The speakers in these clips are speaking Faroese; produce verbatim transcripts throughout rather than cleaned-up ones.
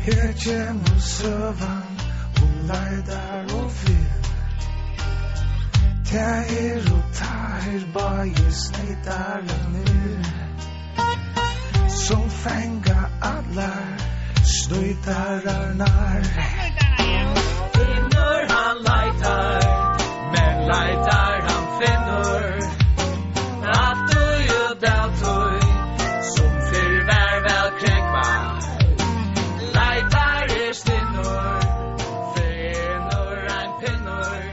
Her kemur søgan um Leitar og Finn. Tað eru teir báðir sneytararnir, sum fanga allar snýtararnar. Finnur hann leitar, men leitar hann finnur. Aftur út av tí, sum fyrr var væl krógvað. Leitar er stinnur, finnur ein pinnur.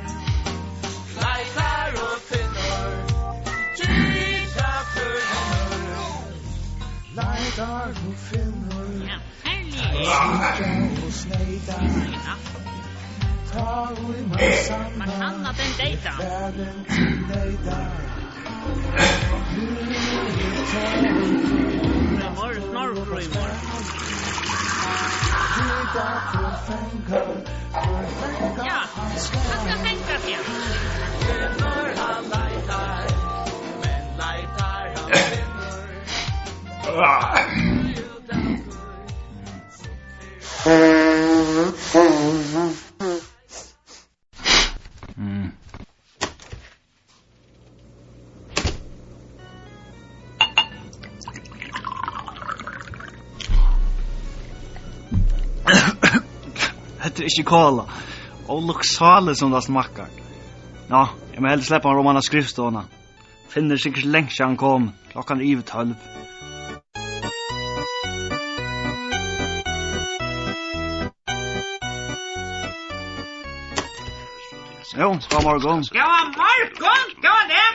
Leitar og finnur, gita hvør hinnur. Leitar og finnur, ja, herlig. Snýtar og sneytar. Ja. Tá ið man sannar, man sannar, den deytar. Farin til leitar. Nú er tað Tórgrímur. Gita hvør fangar, hvør fangar. Ja, hann skal fanga, ja. Mm. Hetta er ikki kola. Óluksáligt, sum tað smakkar. Ná, eg má heldur sleppa mær oman á skrivstovuna. Finnur er sikkurt langt síðan hann kom. Klokkan er yvir tólv. Jú, góðan morgun. Góðan morgun, góðan dag.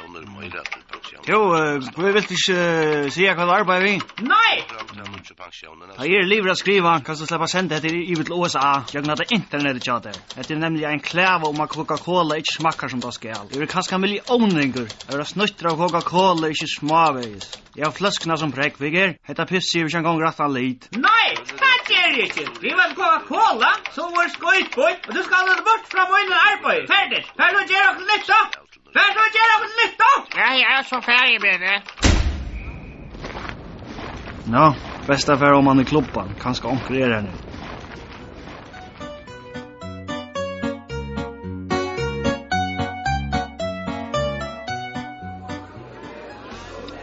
Jú, eh, hví vilt tú ikki, eh, siga hvat tú arbeiðir við? Nei. Tá eg eri liðugur at skriva, kanst tú sleppa at senda hetta yvir til U S A, gjøgnum hetta internetið hjá tær. Hetta er nemliga ein klaga um, at Coca-Cola ikki smakkar, sum tað skal. Eg verði kanska milliónringur at verða snýttur av Coca-Cola, ikki smávegis. Eg havi fløskuna sum prógv, hygg her. Hetta pissið hevur ikki eingong rættan lit. Nei, tað ger eg ikki. Driva Coca-Cola, so verður skítbýtt, og tú skalt lata burt frá mínum arbeiði. Ferdigt. Far nú og ger okkurt nýtt, so. Far nú og ger okkurt nýtt, so. Ja, ja, so fari eg við tað. Ná, best at fara oman í klubban. Kanska onkur er har nú.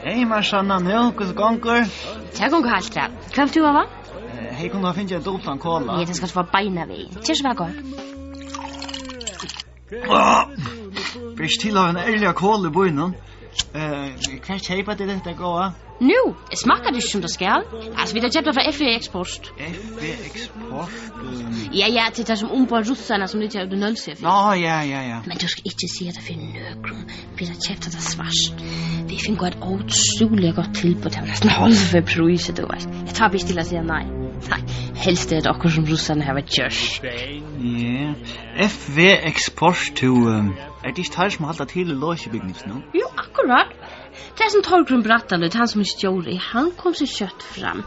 Hey, Marsanna, nú, hvussu gongur? Tað gongur heilt væl. Hvat vilt tú hava? Eh, hey, kundi tú fingið ein dupultan kola? Ja, tað skalt tú fáa beinanvegin. Ger so væl, góði. Áh, ber ikki til at hava ein ærligan kola í býnum. Eh, hvar keypa tit hetta góða? Nú, smakkar tað ikki, sum tað skal? Altso, vit hava keypt tað frá F V Export. F V Export, ehm. Ja, ja, til teir, sum umboða russarnar, sum liggja úti í Nólsoyarfirði. Ná, ja, ja, ja. Men tú skalt ikki siga tað fyri nøkrum. Vit hava keypt hetta svart. Vit fingu eitt ótrúliga gott tilboð. Tað var næstan hálvur prísur, tú veitst. Eg tori ikki til at siga nei. Nei, helst er tað okkurt, sum russarnir hava gjørt. Ja. F V Export, tú, ehm, er tað ikki teir, sum halda til í Løkjabygninginum? Jú, akkurát. Tað er sum Torgrim Brattalíð, hann sum er stjóri, hann kom so skjótt fram.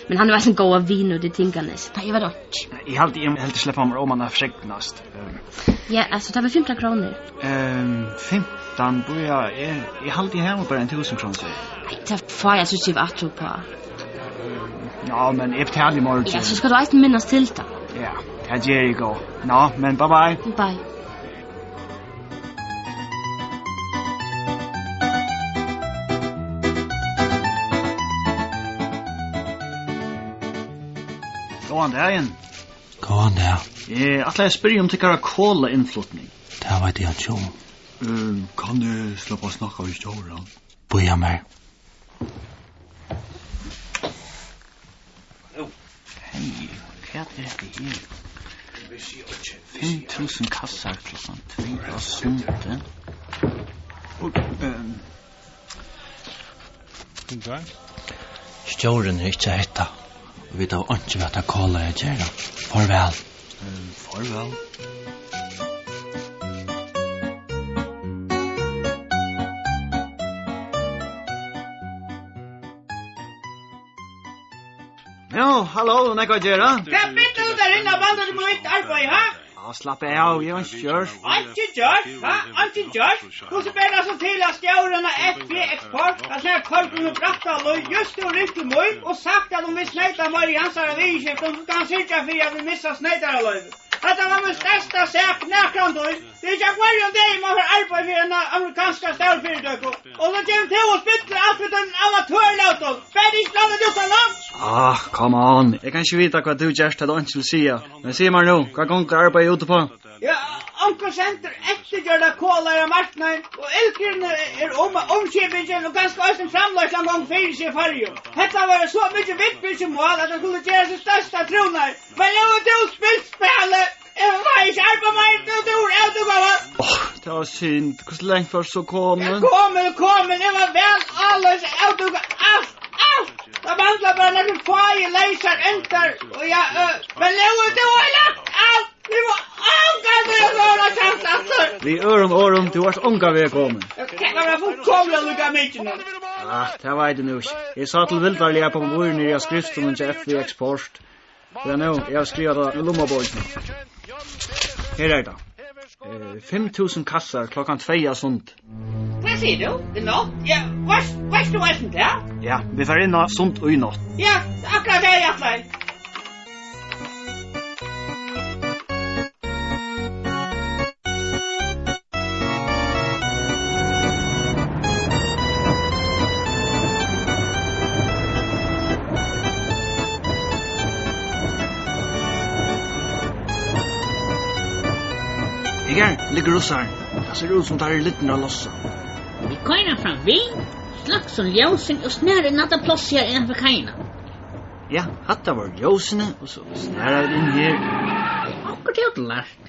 Men hann er eisini góður vinur til Tinganes. Nei, eg veit einki. Eg haldi, eg heldur sleppa mær oman at fregnast. Ehm. Ja, altso, tað var fimtan krónur. Ehm, fimtan, bíða, eg, eg haldi, eg havi bara ein túsund krónur, so. Nei, tað fái eg altso ikki aftur uppá. Ja, men eg betali í morgin. Ja, so skalt tú eisini minnast til tað. Ja, tað geri eg, góði. Ná, men bye bye. Bye. Góðan dagin. Góðan dag. Eg ætlaði at spyrja um tykkara kolainnflutning. Tað veit eg einki um. Ehm, kann eg sleppa at snakka við stjóran? Bíða mær. Hey, hvat er hetta her? Fimm túsund kassar klokkan tvey á Sundi. Og, ehm, Stjórin er ikki at hitta. Vit hava einki við hetta kolið at gera. Farvæl. Ehm, farvæl. Jú, halló, nógv at gera. Hvat vilt tú har inni á Bandaríkjum mítt arbeiði, ha? Ja, slapp av, eg havi ikki gjørt. Einki gjørt, ha? Einki gjørt? Hvussu ber tað so til, at stjórin á F V Export, at snakka korkum og brattalíð, júst hevur ringt til mín og sagt, at um vit sneyta meira í hansara viðurskiftum, so skal hann syrgja fyri, at vit missa sneytaraloyvi. Hetta var mín størsta sak nakrantíð. Tað er ikki á hvørjum degi, man fær arbeiði fyri eina amerikanska stórfyritøku. Og so kemur tú og spillir alt við teimum amatørlótum. Far ikki langt út á land. Ah, come on. Eg kann ikki vita, hvat tú gert, ella einki vil siga. Men sig mær nú, hvat gongur arbeiðið út uppá? Ja, onkur sendir eftirgjørda kolar á marknaðin, og illgruni er um, at umskipingin og kanska eisini framleiðslan gongur fyri seg í Føroyum. Hetta verður so mikið viðbyrgismál, at tað skuldi gerast í størsta trúnaði. Men nú hevur tú spilt spælið. Eg fái ikki arbeitt meir, tú dugir ódugnaðan. Áh, tað var synd. Hvussu langt var so komið? Komið, komið. Eg var væl áleiðis, ódugnaðan. Alt, alt. Tað manglar bara nakrir fáir leysir endar. Og ja, øh, men nú hevur tú lagt alt. Vit fáa ongantíð at fáa eina kjans aftur. Við øðrum orðum, tú ert ongan veg komin. Tað kann vera fullkomiliga líka mikið nú. Ah, tað veit eg nú ikki. Eg sá tilvildarliga pappírið niðri á skrivstovuni hjá F V Export. Ja, nú, eg havi skrivað tað í lummabókina. Her er tað. Eh, fimm túsund kassar klokkan tvey á Sundi. Hvat sigur tú? Í nátt? Ja, veitst, veitst tú eisini tað? Ja, vit fara inn á Sund í nátt. Ja, akkurát tað eg ætlaði. Her liggur russarin. Tað sær út, sum teir eru lidnir at lossa. Vit koyra fram við, sløkk so ljósini og snara inn á tað plássið her innanfyri kaiina. Ja, hatta vóru ljósini, og so snara vit inn her. Okkurt er lært.